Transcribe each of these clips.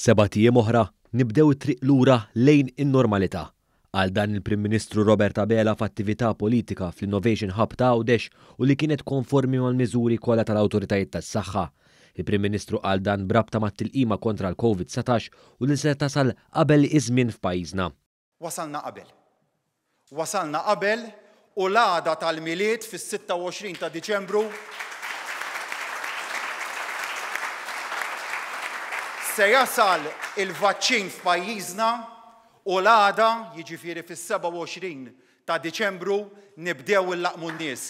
Sebat ijiem oħra nibdew it-triq lura lejn in-normalità. Qal dan il-Prim Ministru Robert Abela f'attività politika fl-Innovation Hub ta' Għawdex u li kienet konformi mal-miżuri kollha tal-awtoritajiet tas-saħħa. Il-Prim Ministru qal dan b'rabta mat-tilqima kontra l-Covid 19 u li se tasal qabel iż-żmien f'pajjiżna. Wasalna qabel. Wasalna qabel u l-għada tal-Milied fis-26 ta' Diċembru se jasal il-vaċċin f'pajjiżna u l-għada, jiġifieri fis-27 ta' Diċembru, nibdew illaqmu n-nies.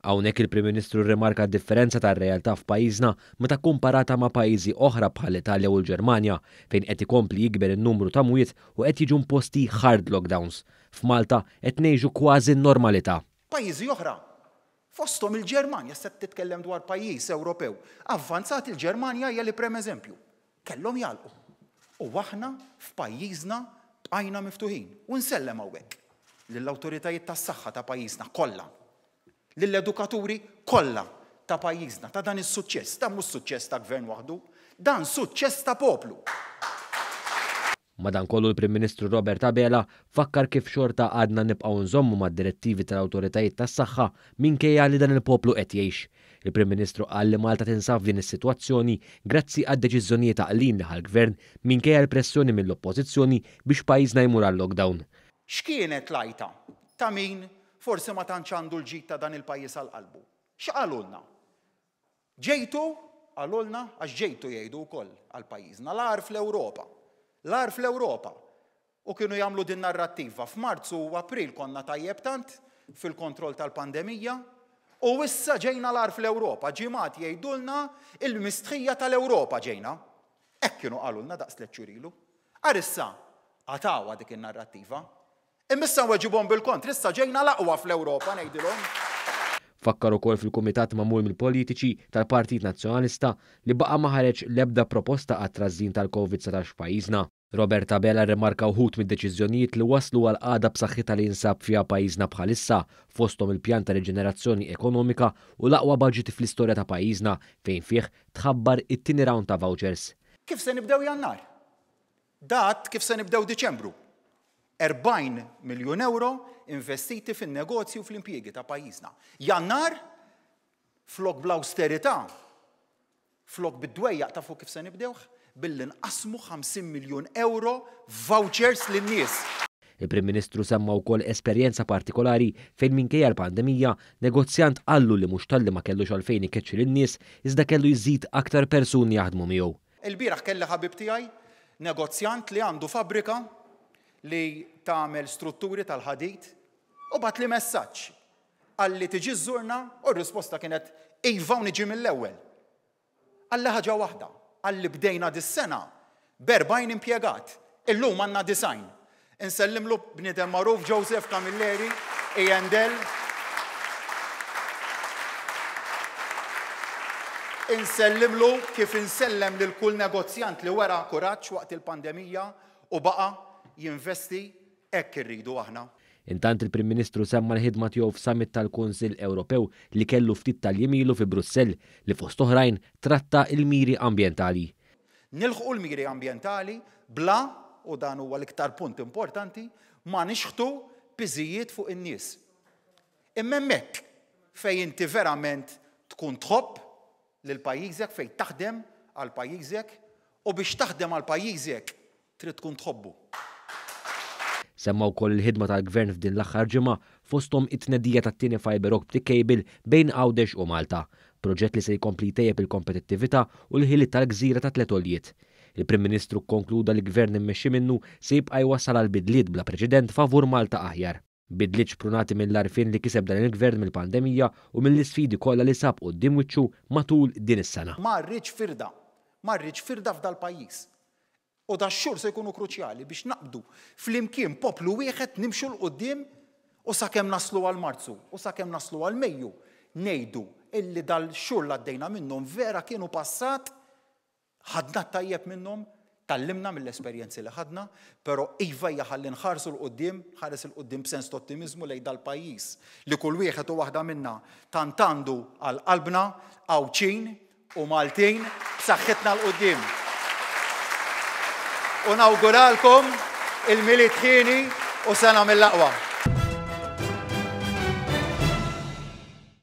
Hawnhekk il-Prim Ministru rrimarka d-differenza tar-realtà f'pajjiżna meta kkumparata ma' pajjiżi oħra bħall-Italja u l-Ġermanja fejn qed ikompli jikber in-numru ta' mwiet u qed jiġu imposti hard lockdowns. F'Malta qed ngħixu kważi n-normalità. Pajjiżi oħra, fosthom il-Ġermanja, issa qed titkellem dwar pajjiż Ewropew avvanzat, il-Ġermanja hija l-iprem eżempju, kellhom jagħlqu. U aħna f'pajjiżna bqajna miftuħin. U nsellem hawnhekk lill-awtoritajiet tas-saħħa ta' pajjiżna kollha, lill-edukaturi kollha ta' pajjiżna, ta' dan is-suċċess. Dan mhux suċċess ta' gvern waħdu, dan suċċess ta' poplu. Madankollu l-Prim Ministru Robert Abela fakkar kif xorta għadna nibqgħu nżommu mad-direttivi tal-awtoritajiet tas-saħħa minkejja li dan il-poplu qed jgħix. Il-Prim Ministru qal li Malta tinsab f'din is-sitwazzjoni grazzi għad-deċiżjonijiet għaqlin li ħa l-Gvern minkejja l-pressjoni mill-Oppożizzjoni biex pajjiżna jmur għal-lockdown. X'kienet l-għajta ta' min forsi ma tantx għandu l-ġid ta' dan il-pajjiż għal qalbu? X'qalulna? Ġejtu, qalulna, għax ġejtu jgħidu wkoll għal pajjiżna, l-agħar fl-Ewropa. L-agħar fl-Ewropa. U kienu jagħmlu din narrattiva. F'Marzu u April konna tajjeb tant fil-kontroll tal-pandemija u issa ġejna l-agħar fl-Ewropa. Ġimgħat jgħidulna il-mistħija tal-Ewropa ġejna. Hekk kienu qalulna daqs tliet xhur ilu. Ar issa qatgħuha dik in-narrattiva. Imma issa nweġibhom bil-kontra, issa ġejna l-aqwa fl-Ewropa ngħidilhom. Fakkar ukoll fil-kumitat magħmul mill-politiċi tal-Partit Nazzjonalista li baqa' ma ħareġ l-ebda proposta għat-trażżin tal-Covid 19 f'pajjiżna. Robert Abela rrimarka wħud mid-deċiżjonijiet li wasslu għall-qagħda b'saħħitha li jinsab fiha pajjiżna bħalissa, fosthom il-pjan ta' riġenerazzjoni ekonomika u l-aqwa baġit fl-istorja ta' pajjiżna fejn fih tħabbar it-tieni round ta' vouchers. Kif se nibdew Jannar? Dat kif se nibdew Diċembru? 40 miljun ewro investiti fin-negozji u fl-impjiegi ta' pajjiżna. Jannar, flok bl-awsterità, flok bid-dwejjaq tafu kif se nibdewh? Billi nqassmu 50 miljun ewro vouchers lin-nies. Il-Prim Ministru semma wkoll esperjenza partikolari fejn minkejja l-pandemija, negozjant qallu li mhux talli ma kellux għalfejn ikeċċi lin-nies iżda kellu jżid aktar persuni jaħdmu miegħu. Ilbieraħ kelli ħabib tiegħi, negozjant li għandu fabbrika li tagħmel strutturi tal-ħadid u bagħatli messaġġ. Qalli tiġi żżurna u r-risposta kienet iva u niġi mill-ewwel. Qalli ħaġa waħda, qalli bdejna dis-sena b'erbgħin impjegat, illum għandna 90. Insellimlu bniedem magħruf Joseph Camilleri, Iendel. Insellimlu kif insellem lil kull negozjant li wera kuraġġ waqt il-pandemija u baqa' jinvesti, hekk irridu aħna. Intant il-Prim Ministru semma l-ħidma tiegħu f'summit tal-Kunsill Ewropew li kellu ftit tal-jiem ilu fi Brussell li fost oħrajn tratta l-miri ambjentali. Nilħqu l-miri ambjentali bla, u dan huwa l-iktar punt importanti, ma nixħtu piżijiet fuq in-nies. Imma hemmhekk fejn inti verament tkun tħobb lil pajjiżek, fejn taħdem għal pajjiżek, u biex taħdem għal pajjiżek Trid tkun tħobbu. Semma wkoll il-ħidma tal-Gvern f'din l-aħħar ġimgħa, fosthom it-tnedija tat-tieni fibre optic cable bejn Għawdex u Malta, proġett li se jkompli jtejjeb il-kompetittività u l-ħiliet tal-gżira ta' tliet għoljiet. Il-Prim Ministru kkonkluda li Gvern immexxi minnu se jibqa' jwassal għal bidliet bla preċedent favur Malta aħjar. Bidliet xprunati mill-għarfien li kiseb dan il-Gvern mill-pandemija u mill-isfidi kollha li sab quddiem wiċċu matul din is-sena. Ma rridx firda. Ma rridx firda f'dal-pajjiż. U dax-xhur se jkunu kruċjali biex naqbdu flimkien poplu wieħed nimxu 'l quddiem u sakemm naslu għal Marzu u sakemm naslu għal Mejju ngħidu illi dal-xhur l għaddejna minnhom vera kienu passat, ħadna t-tajjeb minnhom, tgħallimna mill-esperjenzi li ħadna, però iva hija ħalli nħarsu 'l quddiem, nħares 'il quddiem b'sens ta' ottimiżmu lejn dal-pajjiż li kull wieħed u waħda minna tant għandu għal qalbna, Għawdxin, u Maltin b'saħħitna 'l quddiem. U nawguralkom il-Milied ħieni u sena mill-aqwa.